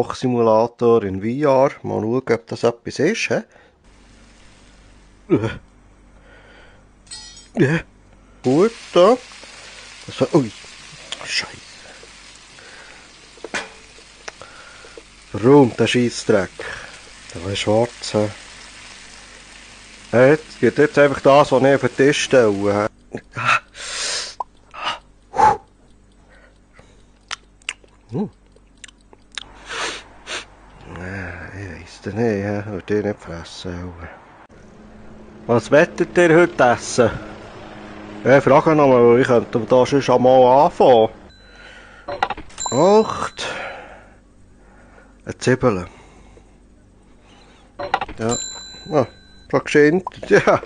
Kochsimulator in VR. Mal schauen, ob das etwas ist. He? Gut, da. Ui, Scheiße. Warum, der Scheissdreck? Der ist schwarz. He? Jetzt geht jetzt einfach das, was ich auf den Tisch stelle. Ich weiss das nicht, würde ich nicht fressen. Was wettet ihr heute essen? Ich frage nochmal, weil ich könnte da schon mal anfangen. 8. Eine Zwiebel. Ja. Ah, schon geschintet, ja.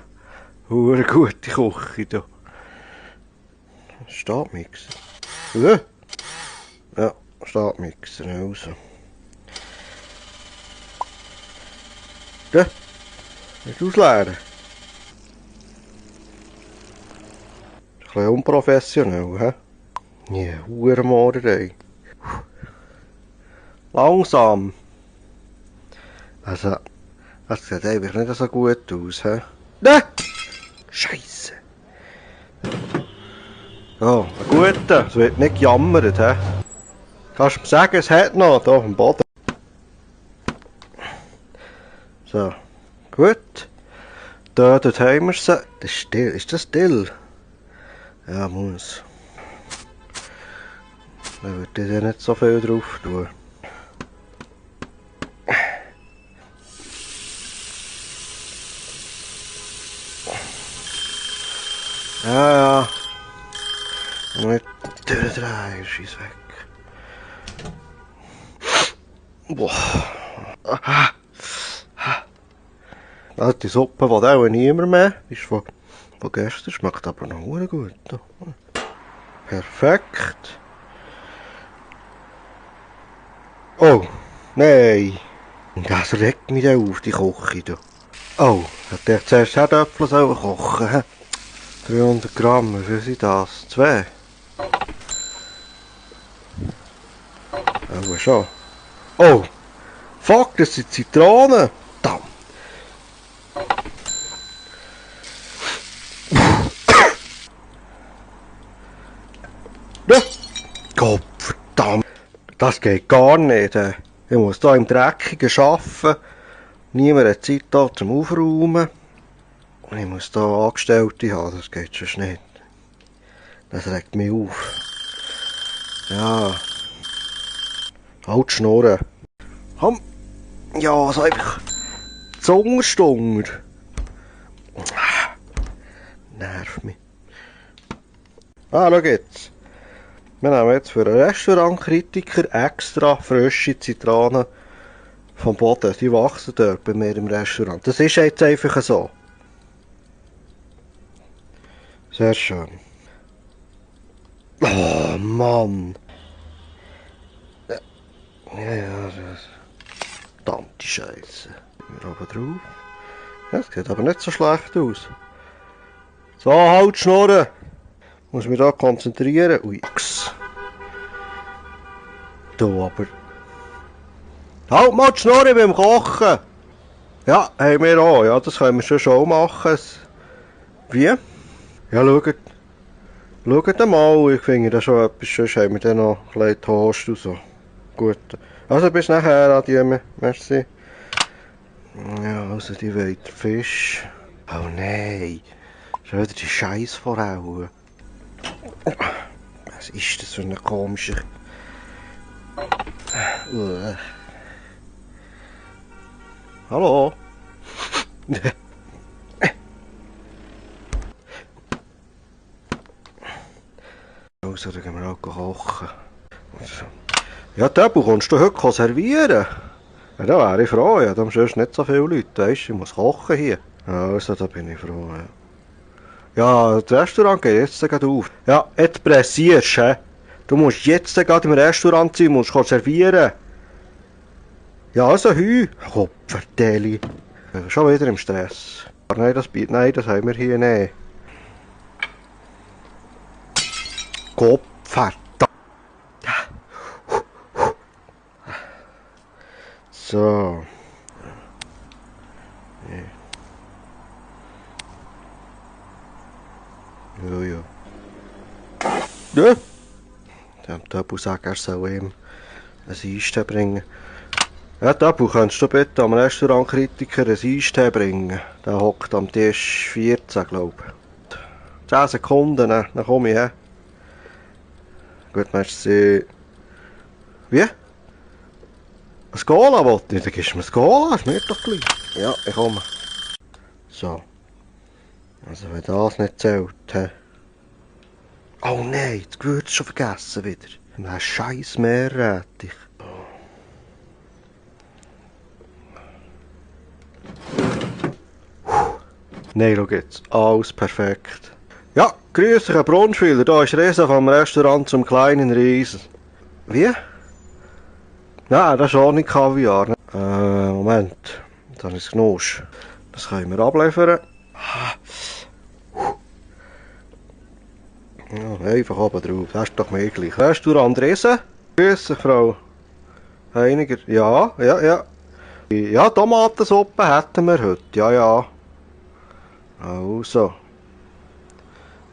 Hure gute Küche da. Stabmixer. Ja, Stabmixer, raus. Ja, nicht ausleeren. Ein bisschen unprofessionell, hä? Ja, Hurenmorderei. Langsam. Also, das sieht einfach nicht so gut aus, hä? Ne! Scheisse! Oh, ein guter. Es wird nicht gejammert, hä? Kannst du mir sagen, es hat noch, hier auf dem Boden. So, gut. Dort haben wir sie. Das ist still. Ist das still? Ja, muss. Da würde ich nicht so viel drauf tun. Ja. Nicht durchdrehen, ist es weg. Boah. Also die Suppe will auch niemand mehr. Ist von gestern, schmeckt aber noch gut. Perfekt. Oh, nein. Das regt mich auf, die Küche da. Oh, hätte ich zuerst Herdöpfel kochen sollen. 300 Gramm, wie viel sind das? 2? Oh, schon. Oh, fuck, das sind Zitronen. Verdammt. Gott verdammt. Das geht gar nicht. Ich muss hier im Dreckigen arbeiten. Niemand hat Zeit da zum Aufräumen. Ich muss hier Angestellte haben, das geht schon nicht. Das regt mich auf. Ja. Halt die Schnurren. Komm. Ja, so einfach. Zungenstunger. Nerv mich. Ah, schau jetzt. Wir nehmen jetzt für einen Restaurantkritiker extra frische Zitronen vom Boden. Die wachsen dort bei mir im Restaurant. Das ist jetzt einfach so. Sehr schön. Oh Mann. Ja, das. Verdammte Scheiße. Wir oben drauf. Ja, das sieht aber nicht so schlecht aus. So, halt Schnurren. Muss mich da konzentrieren. Ui. Da aber. Halt mal die Schnurren beim Kochen. Ja, haben wir auch. Ja, das können wir schon machen. Wie? Ja, schaut. Schaut mal, ich finde da schon etwas, sonst haben wir dann noch ein bisschen Toast und so. Gut. Also bis nachher, adieu, merci. Ja, also die wollen Fisch. Oh nein. Schon wieder die Scheissforellen. Was ist das für ein komischer... Hallo? Also, dann gehen wir auch kochen. Ja, Töbel, kommst du heute servieren? Ja, da wäre ich froh, ja, da haben sonst nicht so viele Leute, weisst du, ich muss kochen hier. Ja, also, da bin ich froh, ja. Ja, das Restaurant geht jetzt gerade auf. Ja, jetzt pressierst du, du musst jetzt gerade im Restaurant sein, musst servieren. Ja, also Hü. Kopferdeli. Schon wieder im Stress. Nein, das haben wir hier nicht. Kopferdeli. So. Ja, ja. Ja. Dem Tabu sagt, er soll ihm ein Eistee bringen. Ja, Tabu, könntest du bitte am Restaurantkritiker ein Eistee bringen? Der hockt am Tisch 14, glaube ich. 10 Sekunden, dann komme ich her. Gut, merci. Wie? Ein Cola wollte ich? Dann gibst du mir ein Cola, ist mir doch gleich. Ja, ich komme. So. Also wenn das nicht zählt, he? Oh nein, das Gewürz schon vergessen wieder. Ein scheiß Meerrettich. Nein, schau jetzt. Alles perfekt. Ja, grüß dich, Herr Brunschwiller. Da ist Resa vom Restaurant zum kleinen Riesen. Wie? Nein, das ist auch nicht Kaviar. Ne? Moment. Das ist Gnusch. Das können wir abliefern. Ja, einfach oben drauf. Das ist doch mir gleich. Restaurant Resa. Grüß dich, Frau Heiniger. Ja. Ja, Tomatensuppe hätten wir heute. Ja. Also.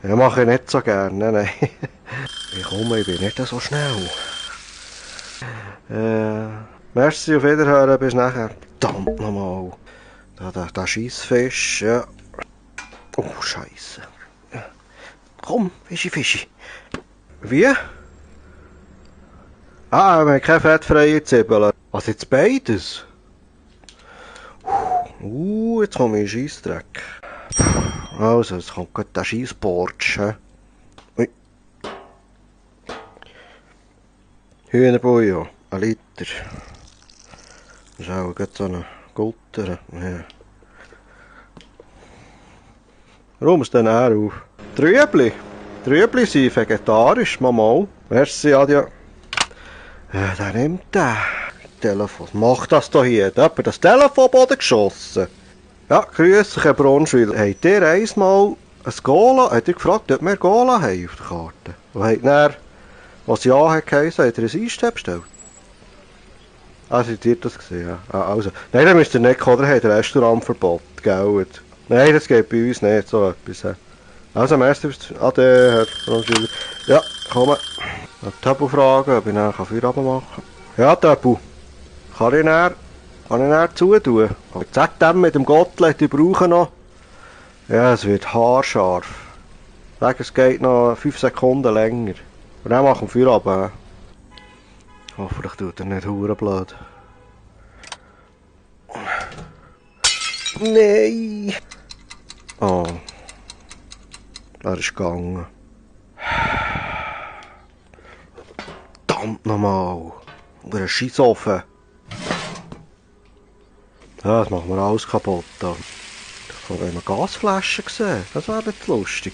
Ja, mache ich nicht so gerne, nein. Ich komme, ich bin nicht so schnell. Merci, auf Wiederhören, bis nachher. Verdammt nochmal. Der Scheissfisch, ja. Oh, Scheisse. Komm, Fischi. Wie? Ah, wir haben keine fettfreie Zwiebeln. Was, jetzt beides? Jetzt komme ich in den Scheissdreck. Also, jetzt kommt gerade der Scheissbortsch. Ui. Hühnerbouillon, 1 Liter. Das ist auch gerade so eine Gutter. Ja. Warum ist denn er auf? Trübli sind vegetarisch, Mama. Merci, Adja. Der nimmt das Telefon. Mach das doch hier. Hat jemand das Telefonboden geschossen? Ja, grüß dich, Herr Brunschwiller. Habt ihr einmal ein Cola? Habt ihr gefragt, ob wir Cola haben auf der Karte? Und habt ihr, was ja hat geheißen, habt ihr ein Eistee bestellt? Ah, seid ihr das gesehen? Ja. Ah, also. Nein, dann müsst ihr nicht kommen, oder habt ihr Restaurantverbot, gell? Nein, das geht bei uns nicht, so etwas. Also, merci fürs Ade, Herr Brunschwiller. Ja, komm. Tabu fragen, ob ich dann Feierabend machen kann. Ja, Tabu. Kann ich dann zutun? Aber sag dem mit dem Gottlet, die brauchen noch. Ja, es wird haarscharf. Sag, es geht noch 5 Sekunden länger. Und dann machen wir Feierabend. Hoffentlich tut er nicht hure blöd. Nein! Oh. Er ist gegangen. Verdammt nochmal. Über einen Scheissofen. Ja, das machen wir alles kaputt. Ich habe eine Gasflasche gesehen. Das wäre nicht lustig.